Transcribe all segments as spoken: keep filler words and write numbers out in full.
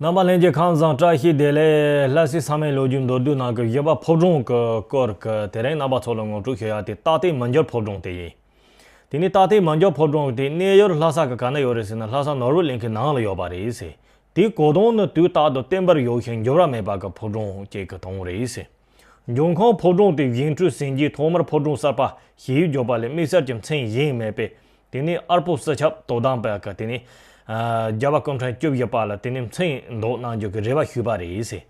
རྣམ་པ་ལྷན་རྒྱས་ཁམས་བཟང་བཀྲ་ཤིས་བདེ་ལེགས། ལྷ་སའི་ས་མེད་ལོ་རྒྱུས་མདོར་བསྡུས་ནང་གི་བཞི་པ་ཕོ་བྲང་གི་སྐོར་གྱི་དེ་རིང་རྣམ་པ་ཚོ་ལ་ངོ་སྤྲོད་ཞུ་ཡ་དེ་སྟག་སྟེང་མི་འགྱུར་ཕོ་བྲང་དེ་ཡིན། དེ་ནས་སྟག་སྟེང་མི་འགྱུར་ཕོ་བྲང་དེ་གནས་ཡུལ་ལྷ་ས་གི་ག་ན་ཡོད་རེད་ཟེར་ན། ལྷ་ས་ནོར་བུ་གླིང་གི་ནང་ལ་ཡོད་པ་རེད་ཟེར། དེའི་གོ་དོན་ནི་དུས་རྟག་ཏུ་བརྟན་པར་ཡོད་ཞིང་འགྱུར་བ་མེད་པ་གི་ཕོ་བྲང་ཅིག་གི་དོན་རེད་ཟེར། འབྱུང་ཁུངས་ཕོ་བྲང་དེ་བཞེངས་སྐྲུན་ཟིན་རྗེས་ཐོག་མར་ཕོ་བྲང་གསར་པ་ཞེས་བརྗོད་པ་ལས་དམིགས་བསལ་གྱི་མཚན་གཞན་མེད་པས། དེ་ནས་ཨར་པོ་སི་ཆབ་དོ་དམ་པ་གི་དེ་ནས་ཨ་རྒྱལ་བ་སྐུ་ཕྲེང་བཅུ་བཞི་པ་ལ་དེ་ནས་མཚན་འདོགས་གནང་རྒྱུ་གི་རེ་བ་ཞུས་པ་རེད་ཟེར།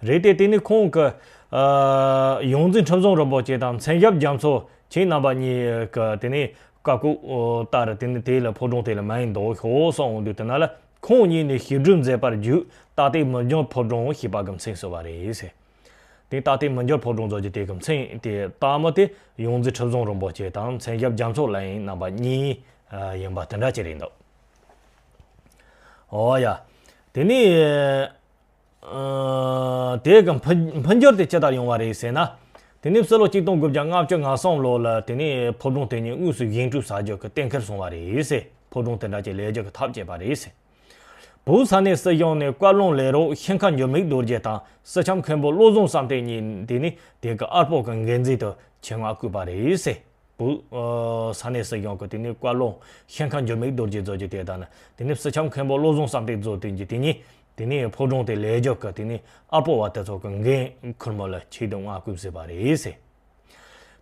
རེད་དེ། དེ་ནས་ཁོང་གི་ཨ་ཡོངས་འཛིན་ཁྲི་བཟང་རིན་པོ་ཆེ་དང་མཚན་ཞབས་རྒྱ་མཚོ་ཁྱེད་རྣམ་པ་གཉིས་ཀྱི་དེ་ནས་བཀའ་བཀོད་ལྟར་དེ་ནས་དེ་ལ་ཕོ་བྲང་དེ་ལ་མ་ཡིན་འདོགས་ཤོག་གསུངས་འོང་དུས། དེ་ན་ལ་ཁོང་གཉིས་ནས་ཞི་སྒྲུབ་མཛད་པར་བརྒྱུད་སྟག་སྟེང་མི་འགྱུར་ཕོ་བྲང་ཞེས་པ་གི་མཚན་གསོལ་བ་རེད་ཟེར། དེ་སྟག་སྟེང་མི་འགྱུར་ཕོ་བྲང་ཟེར་རྒྱུ་དེ་གི་མཚན་དེ་བཏགས་མི་དེ་ཡོངས་འཛིན་ཁྲི་བཟང་རིན་པོ་ཆེ་དང་མཚན་ཞབས་རྒྱ་མཚོ་ལ་ཡིན་རྣམ་པ་གཉིས་ཡིན་པ་དེ་འདྲ་ཅིག་རེད་འདུག། འོ་ཡ། དེ་ནས་ཨ་དེ་གི་འཕོ་འཕོ་འགྱུར་དེ་ཅི་ལྟར་ཡོང་བ་རེད་ཟེར་ན། དེ་ནས་ཕྱི་ལོ་གཅིག་སྟོང་དགུ་བརྒྱ་ལྔ་བཅུ་ང་གསུམ་ལོ་ལ་དེ་ནས་ཕོ་བྲང་དེ་ཉིད་དངོས་སུ་བཞེངས་སྐྲུན་བྱ་རྒྱུ་གི་གཏན་འཁེལ་སོང་བ་རེད་ཟེར། ཕོ་བྲང་དེ་འདྲ་ཅིག་ལས་རྒྱུ་གི་ཐག་བཅད་པ་རེད་ཟེར། བོད་ས་གནས་སྲིད་གཞུང་ནས་བཀའ་བློན་ལས་རོགས་ཤིང་ཁ་འགྱུར་མེད་རྡོ་རྗེ་དང་སྲིད་ཁྱབ་མཁན་པོ་བློ་བཟང་བསམ་གཏན་གཉིས་དེ་ནས་དེ་གི་ཨར་པོ་གི་འགན་འཛིན་དུ་ཆེད་མངགས་བསྐོས་པ་རེད་ཟེར། བོད་ཨ་ས་གནས་སྲིད་གཞུང་གི་དེ་ནས་བཀའ་བློན་ཤིང་ཁ་འགྱུར་མེད་རྡོ་རྗེ་བཟོ་རྒྱུ་དེ་དང་ནི། དེ་ནས་སྲིད་ཁྱབ་མཁན་པོ་བློ་བཟང་བསམ་གཏན་བཟོ་དེ་གི་དེ་ཉིད་དེ་ནས་ཕོ་བྲང་དེ་ལས་རྒྱུ་གི་དེ་ནས་ཨར་པོ་བ་དེ་ཚོ་གི་འགན་འཁུར་མི་ལ་ཆེད་དུ་མངགས་བསྐོས་བྱས་པ་རེད་ཟེར།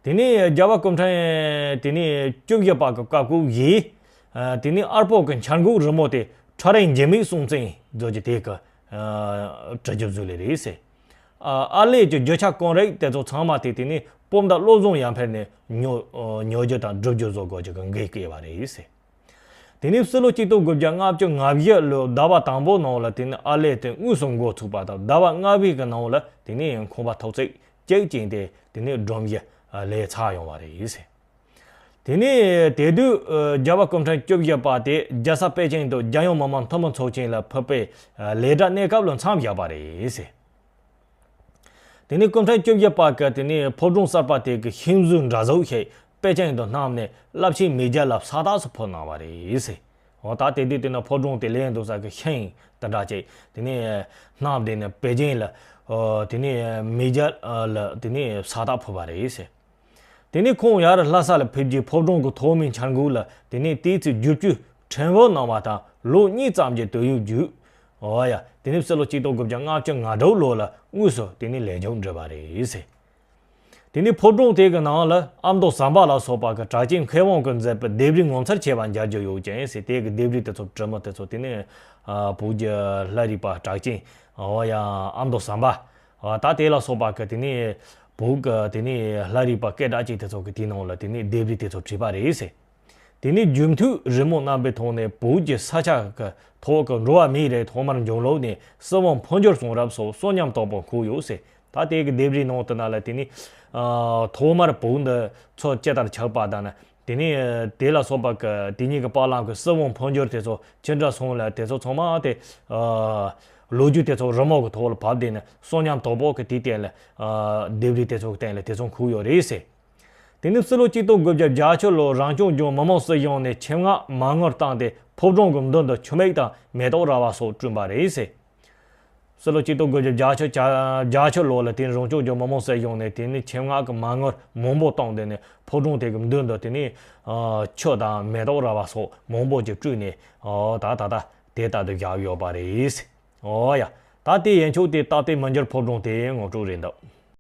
དེ་ནས་རྒྱལ་བ་སྐུ་ཕྲེང་དེ་ནས་བཅུ་བཞི་པ་གི་བཀའ་བཀོད་བཞེས། ཨ་དེ་ནས་ཨར་པོ་གི་འཆར་འགོད་རི་མོ་དེ་ཁྲི་རལ་འགྱུར་མེད་གསུང་བཙན་བཟོ་རྒྱུ་དེ་གི་ཨ་བྲི་རྒྱུ་བཟོས་ལེ་རེད་ཟེར། ཨ་ཨར་ལས་ཀྱི་རྒྱུ་ཆ་གང་རིགས་དེ་ཚོ་ཚང་མ་དེ་དེ་ནས་སྤོམ་མདའ་བློ་བཟང་ཡར་འཕེལ་ནས་ཉོ་ཨ་ཉོ་རྒྱུ་དང་སྒྲུབ་རྒྱུ་བཟོ་དགོས་རྒྱུ་གི་འགན་བཀལ་བ་རེད་ཟེར། དེ་ནས་ཕྱི་ལོ་གཅིག་སྟོང་དགུ་བརྒྱ་ལྔ་བཅུ་ང་བཞི་ལོའི་ཟླ་བ་དང་པོ་ནང་ལ་དེ་ནས་ཨར་ལས་དེ་དངོས་སུ་འགོ་ཚུགས་པ་དང་། ཟླ་བ་ལྔ་པའི་གི་ནང་ལ་དེ་ནས་ཁང་པ་ཐོག་བརྩེགས་གཅིག་ཅན་དེ་དེ་ནས་སྒྲོམ་གཞི་ལས་ཚར་ཡོང་བ་རེད་ཟེར། དེ་ནས་དེ་དུས་ཨ་རྒྱལ་བ་སྐུ་ཕྲེང་བཅུ་བཞི་པ་དེ་རྒྱལ་ས་པེ་ཅིང་དུ་རྒྱལ་ཡོངས་མི་དམངས་འཐུས་མི་ཚོགས་ཆེན་ལ་ཕེབས་པའི་ཨ་ལས་གྲྭ་གནས་སྐབས་ལ་མཚམས་བཞག་པ་རེད་ཟེར། དེ་ནས་སྐུ་ཕྲེང་བཅུ་བཞི་པ་གི་དེ་ནས་ཕོ་བྲང་གསར་པ་དེ་གི་ཤིང་བཟོའི་འདྲ་གཟུགས་ཤིག་པེ་ཅིང་དུ་བསྣམས་ནས་རླབས་ཆེན་མེས་རྒྱལ་ལ་ཕྱག་རྟགས་སུ་ཕུལ་གནང་བ་རེད་ཟེར། འོ་ད་དེ་དུས་དེ་ན་ཕོ་བྲང་དེ་ལས་འདུག་ས་གི་ཤིང་དེ་འདྲ་ཅིག་དེ་ནས་བསྣམས་དེ་ནས་པེ་ཅིང་ལ་ཨོ་དེ་ནས་མེས་རྒྱལ་ལ་དེ་ནས་ཕྱག་རྟགས་ཕུལ་བ་རེད་ཟེར། དེ་ནས་ཁོང་ཡར་ལྷ་ས་ལ་ཕེབས་རྗེས་ཕོ་བྲང་གི་ཐོག་མའི་འཆར་འགོད་ལ་དེ་ནས་དེའི་ཚེ་བསྒྱུར་བཅོས་ཕྲན་བུ་གནང་བ་དང་། ལོ་གཉིས་ཙམ་གྱི་དུས་ཡུན་བརྒྱུད། འོ་ཡ། དེ་ནས་ཕྱི་ལོ་གཅིག་སྟོང་དགུ་བརྒྱ་ལྔ་བཅུ་ང་དྲུག་ལོ་ལ་དངོས་སུ་དེ་ནས་ལས་རྒྱུ་འགྲུབ་པ་རེད་ཟེར། དེ་ནས་ཕོ་བྲང་དེ་གི་ནང་ལ་ཨ་མདོ་ཟམ་པ་ལ་སོགས་པ་གི་གྲགས་ཅན་མཁས་དབང་གིས་མཛད་པའི་ལྡེབས་རིས་ངོ་མཚར་ཆེ་བ་མཇལ་རྒྱུ་ཡོད་ཅིང་ཟེར། དེ་གི་ལྡེབས་རིས་དེ་ཚོ་བྲིས་མི་དེ་ཚོ་དེ་ནས་ཨ་བོད་ཀྱི་ལྷ་རིས་པ་གྲགས་ཅན་འོ་ཡ་ཨ་མདོ་ཟམ་པ། ཨ་ད་དེ་ལ་སོགས་པ་གི་དེ་ནས་བོད་གི་དེ་ནས་ལྷ་རིས་པ་སྐད་གྲགས་ཅན་དེ་ཚོ་གི་དེའི་ནང་ལ་དེ་ནས་ལྡེབས་རིས་དེ་ཚོ་བྲིས་པ་རེད་ཟེར། དེ་ནས་རྒྱུན་མཐུད་རི་མོ་རྣམ་པའི་ཐོག་ནས་བོད་ཀྱི་ས་ཆ་གི་ཐོག་གི་འགྲོ་བ་མིའི་རིགས་ཐོག་མར་འབྱུང་ལུགས་ནས་སྲིད་དབང་འཕོ་འགྱུར་སོང་རབས་སོགས་གསོན་ཉམས་དོད་པོ་འཁོད་ཡོད་ཟེར། ད་དེ་གི་ལྡེབས་རིས་ནང་དུ་ན་ལ་དེ་ནས་ཨ་ཐོག་མར་བོད་འདི་ཚོ་ཅི་ལྟར་ཆགས་པ་དང་ན། དེ་ནས་དེ་ལ་སོགས་པ་གི་དེ་ཉིད་ཀྱི་བར་ལམ་གྱི་སྲིད་དབང་འཕོ་འགྱུར་དེ་ཚོ་ཅི་འདྲ་སོང་ལ། དེ་ཚོ་ཚང་མ་དེ་ཨ་ལོ་རྒྱུས་དེ་ཚོ་རི་མོ་གི་ཐོག་ལ་ཕབ་བསྡད་ནས་གསོན་ཉམས་དོད་པོ་གི་དེའི་སྟེང་ལ་ཨ་ལྡེབས་རིས་དེ་ཚོ་གི་སྟེང་ལ་དེ་ཚོ་འཁོད་ཡོད་རེད་ཟེར། དེ་ནས་ཕྱི་ལོ་གཅིག་སྟོང་དགུ་བརྒྱ་བརྒྱད་ཅུ་ལོར་རང་སྐྱོང་ལྗོངས་མི་དམངས་སྲིད་གཞུང་ནས་ཆེད་མངགས་མ་དངུལ་བཏང་སྟེ་ཕོ་བྲང་གི་མདུན་དུ་ཆུ་མིག་དང་མེ་ཏོག་ར་བ་སོགས་བསྐྲུན་པ་རེད་ཟེར། ཕྱི་ལོ་གཅིག་སྟོང་དགུ་བརྒྱ་བརྒྱད་ཅུ་བརྒྱད་ཅུ་ལོ་ལ་དེ་རང་སྐྱོང་ལྗོངས་མི་དམངས་སྲིད་གཞུང་ནས་དེ་ནས་ཆེད་མངགས་ཀྱི་མ་དངུལ་མང་པོ་བཏང་སྟེ་ནས་ཕོ་བྲང་དེ་གི་མདུན་དུ་དེ་ནས་ཨ་ཆུ་དང་མེ་ཏོག་ར་བ་སོགས་མང་པོ་ཅིག་བསྐྲུན་ནས་ཨ་ད་ད་ད་དེ་ལྟར་དུ་བཞག་ཡོད་པ་རེད། ཨོ་ཡ། ད་དེ་ཡན་ཆོད་དེ་སྟག་སྟེང་མི་འགྱུར་ཕོ་བྲང་དེ་ངོ་སྤྲོད་རེད་འདུག།